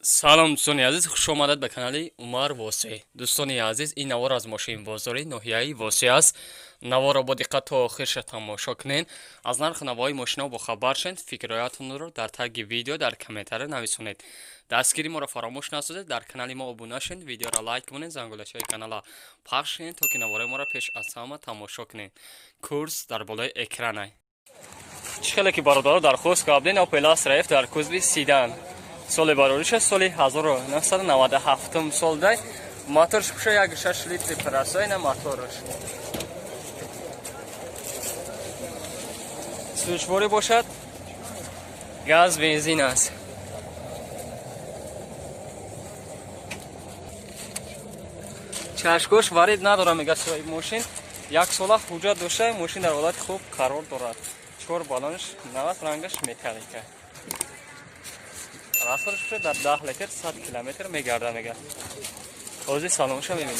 Салом, дӯстони азиз, хуш омадед ба канали Умар Восеъ. Дӯстони азиз, ин навор аз мошинбозори ноҳияи Восеъ аст. Наворро бо диққат то охирша тамошо кунед, аз нарху навои мошинао бохабар шавед, фикрҳоятонро дар таги видео дар комментария нависонед. Дастгири моро фаромӯш насозед, дар канали мо обуна шавед, видеоро лайк кунед, зангулачаи канала пахш кунед, то ки навораи моро пеш аз ҳама тамошо кунед. Курс дар болои экранай. Чӣ хеле ки бародаро дархост кардем, Opel Astra F дар кузови седан, соли барориша соли 1997 солдай, моторш пуша 1,6 литри простой, на моторш сӯзишворӣ бошад, газ бензин аст. Чашкош варид надорам, мега соҳиб. Мошин як сола ҳуҷҷат дошта, мошин дар ҳолати хуб қарор дорад. Чор балонш наваст, рангаш металлика. Расходш дар 10 литр 100 километр мегарда, мега. Ҳозир салонша мебинем.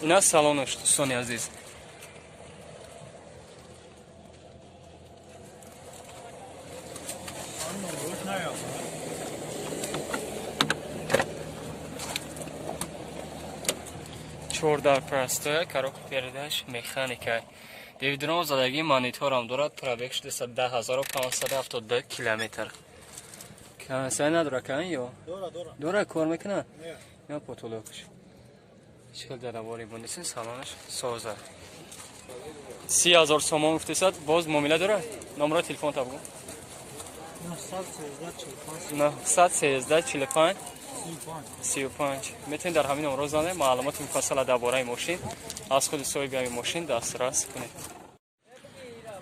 Ина салонаш, дӯстони азиз. Чордар простая, коробка передач механика, DVD-ром задагӣ, мониторам дорад. Пробег 610572 километр. Кансай надора кан ё дора, кор мекунад, ё потолокш чил даравори бундисин. Салонаш соза. 30 000 сомон гуфтесад, боз муомила дорад. Номро телефон та бугу. 913 45 35. Метавонед дар ҳамин номро занед, маълумоти муфассала дар бораи мошин аз худи соҳиби ҳамин мошин дастрас кунед.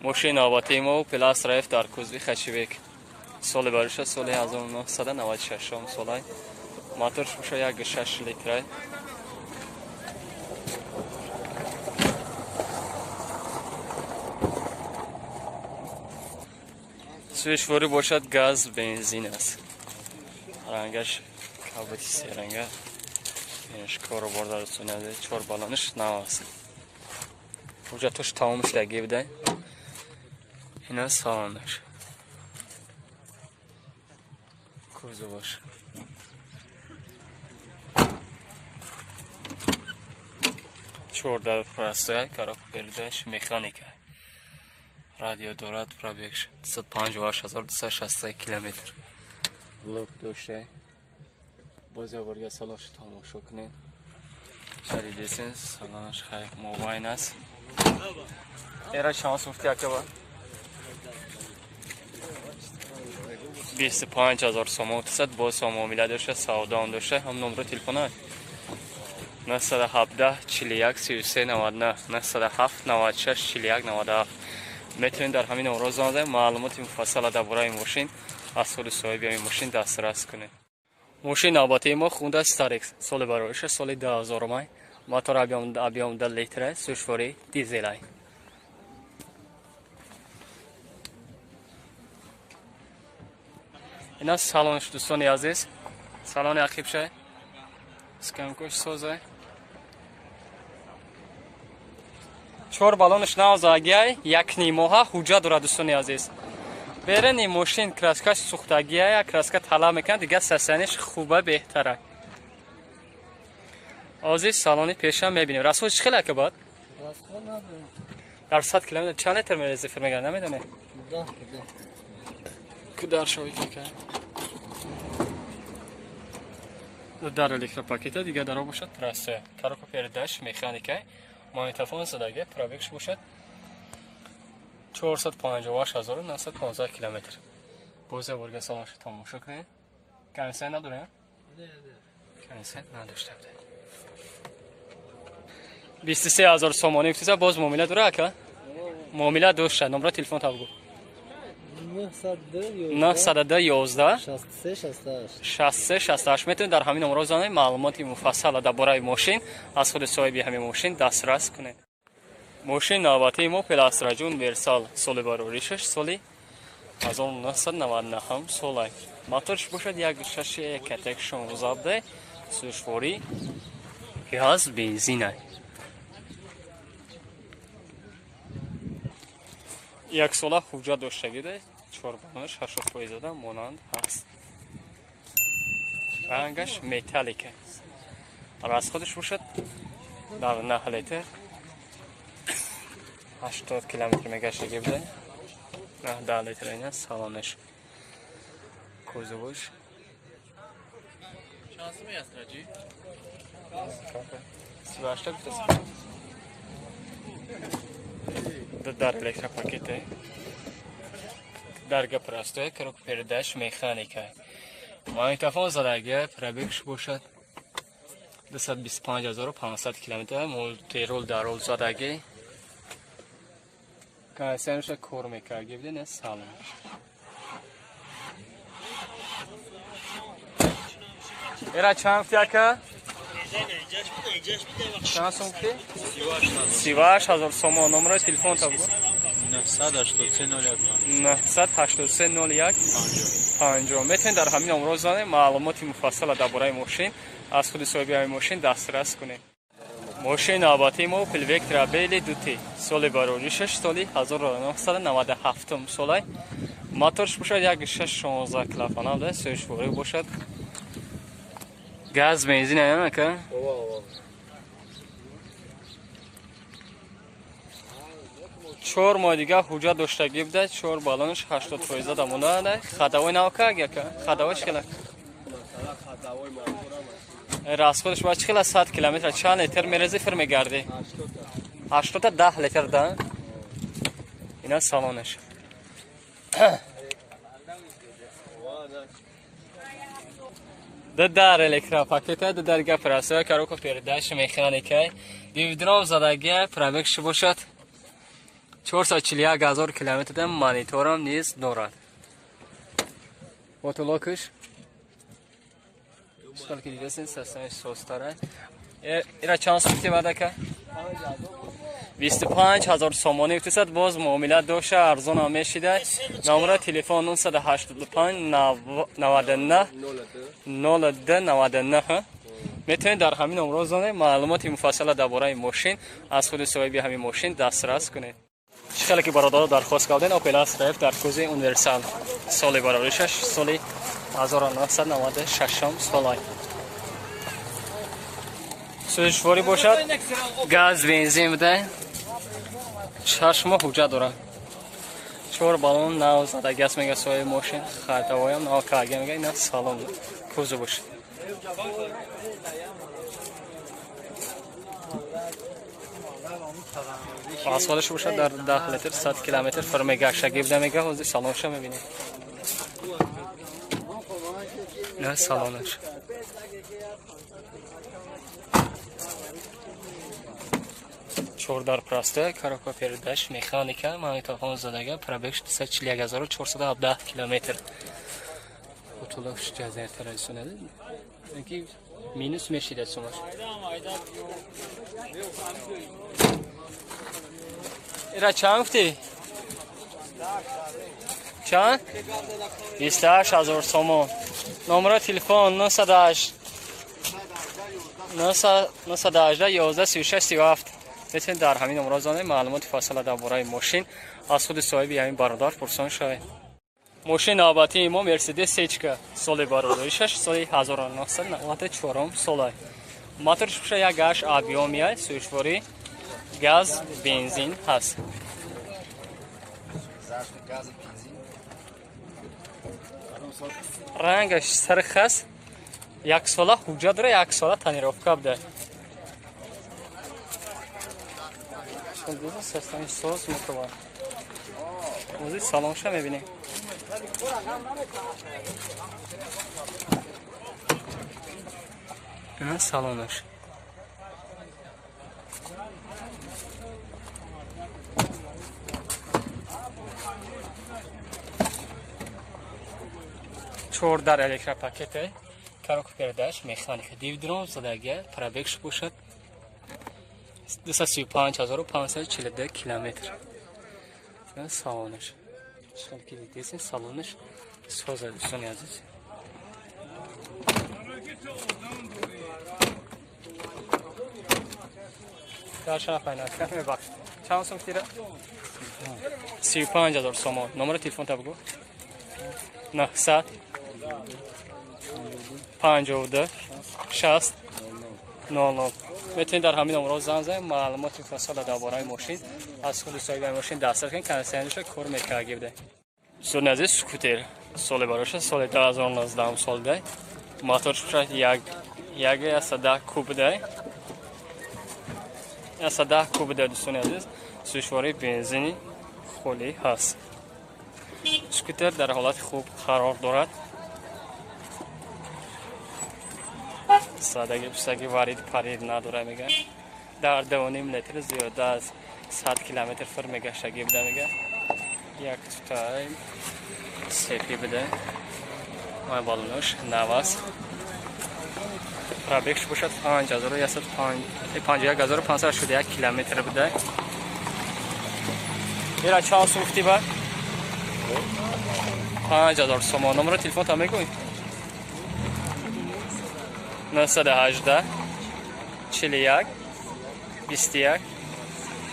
Мошини навбатии мо Opel Astra F дар кузови хэтчбек, соли бариша соли 1996 солай, моторш боша 1,6 литрай. Сӯзишворӣ бошад, газ бензин аст. Рангаш кабути серанга. Инаш кору бор дар дӯстони, чор балониш нав аст, ҳуҷҷатош тамом шудагӣ буда. Ина салонаш, кузоваш. Чордар простая, коробка передач механика, радио дорад. Пробег 258263 километр. Блок дошта. Боз як борга салонш тамошо кунед. Шаридесен, салонаш хай мобайн аст. Эра шанс гуфти, акаба? 25 000 сомон гуфтасад, боз муомила дошта, савдоам дошта. Ҳам номро телефона 917 41 33 99, 907 96 41 97. Метавонед дар ҳамин номро занед, маълумоти муфассала дар бораи мошин аз худи соҳиби ҳамин мошин дастрас кунед. Мошини навбатии мо Хунда Старекс, соли барориша соли 2000-май, мотор объём 2 литра, сӯзишворӣ дизелай. Ина салонш, дӯстони азиз, салони ақибша, скамкош соза, чор балонш навзагиай, як нимоҳа ҳуҷҷат дорад, дӯстони азиз. Берени мошин краскаш сӯхтагия, краска талаб мекунад, дигар состояниеш хуба, беҳтара. Ҳозир салони пеша мебинем. Расход чӣ хеле, ака, бад? Дар 100 километр чанд литр зифр мегардад, намедонед? Дар шови ка дар электропакета, дигар даро бошад простая, коробка передач механика, магнитофон задагия. Пробегш бошад 458 915 километр. Боз як борга салонша тамошо кунед. Кондитсионер надорем, кондитсионер надошта буда. 23 000 сомонӣ гуфтиса, боз муомила дора, ака, муомила дошта. Номро телефон та бугу. 902 11 63 68. Метавонед дар ҳамин номро занед, маълумоти муфассала дар бораи мошин аз худи соҳиби ҳамин мошин дастрас кунед. Мошини навбатии мо Opel Astra J Универсал, соли бароришаш соли 1999 солай, моторш бошад 1,6 Ecotec 16, сӯзишворӣ газ бензинай. Як сола ҳуҷҷат доштагида. Чор балонаш 80% дода монанд ҳаст. Рангаш металлика. Расходаш бошад дар 9 литр 80 километр мегаштаги буда. 9 литр ина салонаш. Кузоваш. Шансımı ястрачи? 38 гуфтаст. Дар электропакете. Дарга простой, коробка передач механика. Магнитофон задагия, пробегш бошад 225500 километр, мультирул дарул задаги. Кондиционерша кор мекард, бибинед салон. Ера чанд гуфти ака? Чанд сом гуфти? 38000 сомон. Номерои телефонта бугӯ. 983 01 983 01 50. Метавонед дар ҳамин номро занед, маълумоти муфассала дар бораи мошин аз худи соҳиби ҳамин мошин дастрас кунед. Мошини навбатии мо Opel Vectra Beli 2T. Соли бароришаш соли 1997 солай. Моторш бошад 1.6 клапана буда, сӯшворӣ бошад. Газ, бензин аянака? Чор моҳ дига ҳуҷҷат доштагӣ буда, чор баллонаш 80% дамонада. Хадавои навка яка? Хадавои чӣ хела? Расходаш ба чӣ хела 100 километр чанд литр мерези фир мегардӣ? 80 10 литр да? Ина салонаш. Дар электропакета, дар гап расоя, коробка передач механика. Дивдром задагия, пробегш бошад 441 000 километр, мониторам низ дорад. Потолокаш сколько дидесин, састани состара. Ира чанд сумти вадака? 25000 сомонӣ гуфтасад, боз муомила дошта, арзонам мешида. Номера телефон 985 99 02 99. Метавонед дар ҳамин номро занед, маълумоти муфассала дар бораи мошин аз худи соҳиби ҳамин мошин дастрас кунед. Чӣ хеле ки бародаро дархост карден, Opel Astra F дар кузи универсал, соли бароришаш соли 1996 солай. Сӯзишворӣ бошад, газ, бензин буда, 6 моҳ ҳуҷҷат дорад. 4 баллон нав задаги аст, мега соҳиби мошин, хардавоям нав карга, мега ина салон кузу бошад. Асфалаш бошад дар 10 литр 100 километр фир мегаштаги буда, мега ҳозир салонша мебинем. На салонаш. Чордар простая, коробка передач, механика, магнитофон задага, пробег 241417 километр. Потолок ҷазир тарасунад. Инки минус мешида сумаш. Ира чанд гуфтӣ? Чанд? 28000 сомон. Номера телефон 908 918 11 36 37. Метавонед дар ҳамин номро занед, маълумоти фасала дар бораи мошин аз худи соҳиби ҳамин бародар пурсон шавед. Мошини навбатии мо Mercedes Сечка, соли бародаришаш соли 1994 солай. Моторш бошад 1.8 объёмия, сӯшворӣ, газ, бензин ҳаст. Рангаш сирх аст. Як сола ҳуҷҷат дора, як сола тонировка буда. Соз мекунад. Ҳозир салонша мебинем. Ина салонаш. Чор дар электропакете, коробка передач, механика, дивдром задагия, пробегш бошад 235542 километр. Ина салонаш. Чӣ ки дидесин, салонаш соза, дӯстони азиз. Дарша файнас мебахшед. Чанд сум тира? 35 000 сомон. Номери телефон та бигӯ. 900 52 60 00. Метавонед дар ҳамин номерҳо занг занед, маълумоти муфассала дар бораи мошин аз худи соҳиби мошин дастрас кунед. Кондитсионерша кор мекарда гибде. Дӯстони азиз, скутер соли бароша, соли 2019 солда. Моторш бошад як як 110 куб дай. 110 куб дай, дӯстони азиз. Сӯзишвории бензини холӣ ҳаст. Скутер дар ҳолати хуб қарор дорад. Садаги пусаги варид парид надора мега. Дар 2,5 литр зиёда аз 100 километр фир мегаштагӣ буда мега. Як тутай сепи буда. Май балонош нав аст. Пробегш бошад 51 581 километр буда. Ира чанд сум гуфтӣ ба? 5000 сомон. Номери телефон та мегӯй? 918 41 21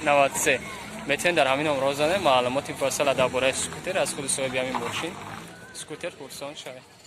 93. Метавонед дар ҳамин номерҳо занед, маълумоти муфассала дар бораи скутер аз худи соҳиби ҳамин мошин скутер пурсон шавед.